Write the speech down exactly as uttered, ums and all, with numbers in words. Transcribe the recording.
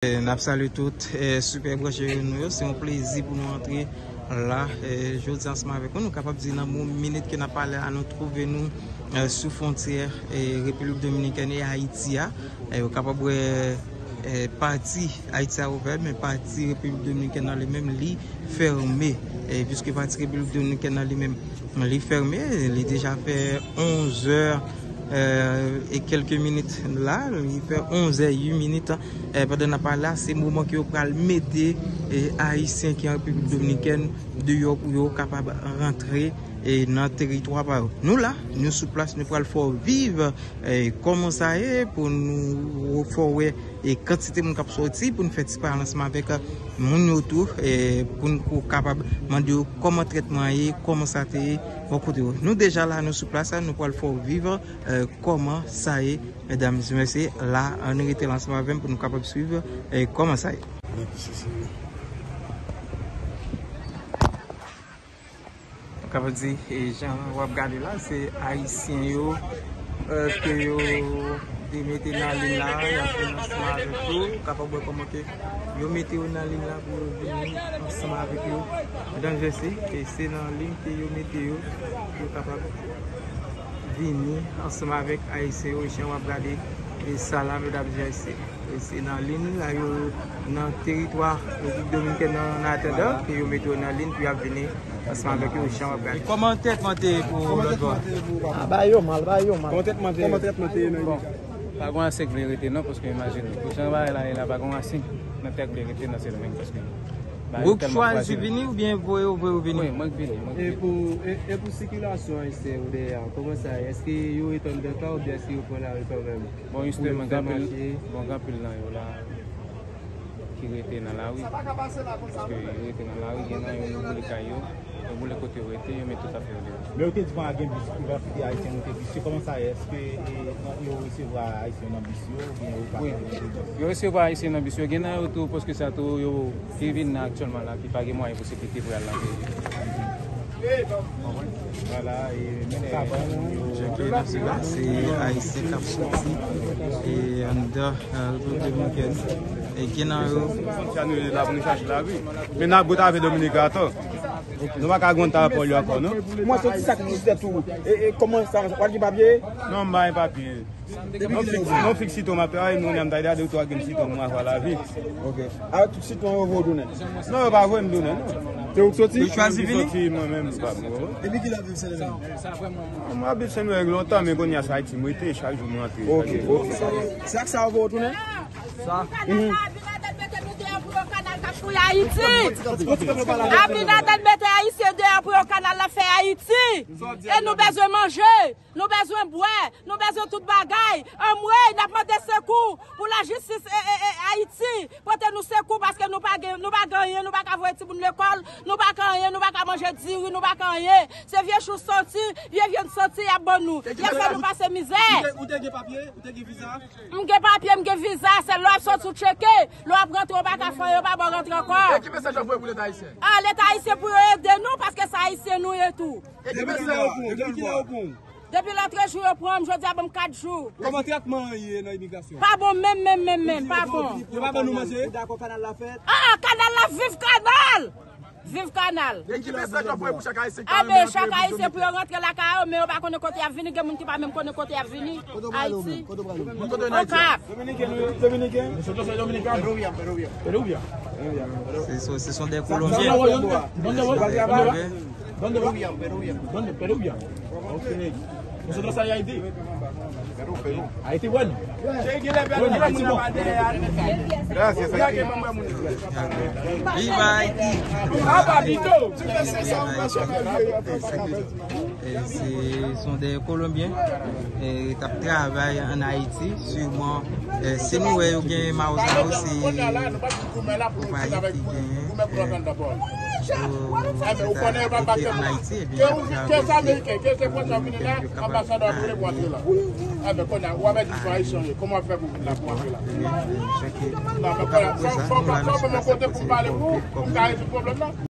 E, n ap salye tout, e, sipè branche nou yo. Se yon plezi pou nou antre la, e, jodi ansanm avèk nou. Nou kapab di nan mo-, minit ke n ap pale a, nou twouve nou, e, sou fwontyè, e, Repiblik Dominikèn e Ayiti a. E, ou kapab wè, e, pati Ayiti a ouvè, men pati Repiblik Dominikèn nan li menm li fèmen. E, piske pati Repiblik Dominikèn nan li menm li fèmen, li deja fè onz è, e, e kèlke minit la, li fè onz è uit minit, e, pandan n ap pale la, se moman ke yo pral mete, e, Ayisyen ki an Repiblik Dominikèn deyò pou yo kapab rantre, e, nan teritwa pa yo. Nou la, nou sou plas, nou pral fè w viv, e, kòman sa ye, pou nou fè w wè, e, kantite moun k ap sòti, pou n fè ti pale ansanm avèk, e, moun yo tou, e, pou n ko-, kapab mande yo kòman trètman an ye, kòman sa te ye bò kote yo. Nou deja la, nou sou plas la, nou pral fè w viv, e, kòman sa ye, medam, mesye, la, ann rete la ansanm avè m pou nou kapab swiv, e, kòman sa ye. Kapab di, e, jan w ap gade la, se Ayisyen yo, e, ke yo te mete nan liy la, y ap vin ansanm avèk yo. Kapab wè kòman ke yo mete yo nan liy la pou yo vini ansanm avèk yo. Medam, mesye, e se nan liy ke yo mete yo, pou yo kapab vini ansanm avèk Ayisyen yo, jan w ap gade, e sa la, medam, mesye. E se nan liy la yo nan teritwa Repiblik Dominikèn nan, an atandan ke yo mete yo nan liy pou y ap vini ansanm avèk yo, jan w ap gade. E kòman trètman te ye pou lòt bò a? A, ba yo mal, ba yo mal. Kòman trètman te ye? Kòman trètman te ye nan imigrasyon? Pa gen Ayisyen k vle rete non, paske imajine w, pou jan bagay la ye la, pa gen Ayisyen nan tèt k vle rete nan Sendomeng, paske bagay yo tèlman kraze. Ou k chwazi vini oubyen voye yo voye w vini? Wi, mwen k vini, mwen k vini. E pou, e, e pou sikilasyon Ayisyen yo dèyè a, kòman sa ye? Èske yo ret anndan kay oubyen èske yo pran lari kanmenm? Bon, jisteman, gen anpil, bon, gen anpil nan yo la ki rete nan lari. Paske yo rete nan lari, gen nan yo, yo boule kay yo, yo boule kote yo rete, yo met tout afè yo deyò. Men yo te di pa gen bis, ki pa kite Ayisyen monte bis yo. Kòman sa ye? Èske, e, yo resevwa Ayisyen nan bis yo, oubyen yo pa... Wi. Yo resevwa Ayisyen nan bis yo. Gen nan yo tou, paske sa tou, yo ki vin nan aktyèlman la, ki pa gen mwayen pou se kite pou y al nan peyi yo. Jan ke n ap di la, se Ayisyen k ap soti, e, anndan, e, Repiblik Dominikèn. E gen nan yo. Santiago la pou nou chache lavi. Men n ap goute avè Dominika atò. Nou pa ka gwonn ta pòl yo ankò, non. Mwen soti sa ki jis tèt ou. E, e, kòman sa, w al gen papye? Non, m pa gen papye. Non, fiks, non, fiks sitwon m ap travay, nou menm ta ede de twa grenn sitwon mwen avwa lavi. Ok. Avèk tout sitwon yo voye w tounen? Non, yo pa voye m tounen, non. Se ou k soti? Ou chwazi vini? Soti mwen menm, pa mwen. Depi kilè w ap viv Sendomeng? Mwen ap viv Sendomeng lontan, men kounye a se Ayiti m rete, chak jou m rantre. Ok, ok. Se ak sa yo voye w tounen? Sa. Mhm. Abinader mete nou deyò pou yo kanal k ap fouye Ayiti. Abinader mete Ayisyen deyò pou yo kanal la fè Ayiti. E nou bezwen manje. Nou bezwen bwè, nou bezwen tout bagay. Anmwey, n ap mande sekou pou lajistis, e, e, e, Ayiti. Pote nou sekou paske nou pa gen, nou pa gen anyen, nou pa ka voye timoun lekòl, nou pa ka anyen, nou pa ka manje diri, nou pa ka anyen. Se vye chou santi, vye vyann santi y ap ban nou. Y ap fè nou pase mizè. Ou te, ou te gen papye? Ou te gen viza? M gen papye, m gen viza, se lè w ap soti w tcheke, lè w ap rantre w pa ka fè anyen, yo pa ba w rantre ankò. E ki mesaj w ap voye pou Leta ayisyen? A, Leta ayisyen pou yo ede nou, paske se Ayisyen nou ye tou. E ki mesaj w ap voye? Depi kilè yo pran w? Depi lòtrejou yo pran m, jodi a ban m kat jou. Kòman trètman an ye nan imigrasyon? Pa bon menm, menm, menm, menm, pa bon. Yo pa ban nou manje? Ou dakò kanal la fèt? Ah, kanal la, viv kanal! Viv kanal! E ki mesaj w ap voye pou chak Ayisyen ki ta renmen rantre Repiblik Dominikèn? Abe, chak Ayisyen pou yo rantre lakay yo, men yo pa konnen kote y ap vini, gen moun ki pa menm konnen kote y ap vini. Kote w prale ou menm? Kote w prale ou menm? Okap. Dominiken, nou ye? Dominiken? Nosotros soy dominicano. Peruvian, peruvian. Peruvian. Se, se, se son de Kolonbyen. Donde, donde, donde, donde, donde, Peruvian, peruvian. Donde, peruvian. Ok. Nosotros soy Haití. Perú, Perú. Haití, bueno. Bueno, Haití, bon. Gracias, Haití. Viva Haití! Ah, papito! E se, se yon de Kolonbyen, e, k ap travay ann Ayiti, siman, e, si nou wè yo gen mawozo, se konpayi ki genyen, e, pou yo mete ann Ayiti, ebyen, y ap travay pou yo kapab, a, ebyen, chak, e, yo kapab wè sa, nou la, nou sou plas la pou sipòte, pou vin kòm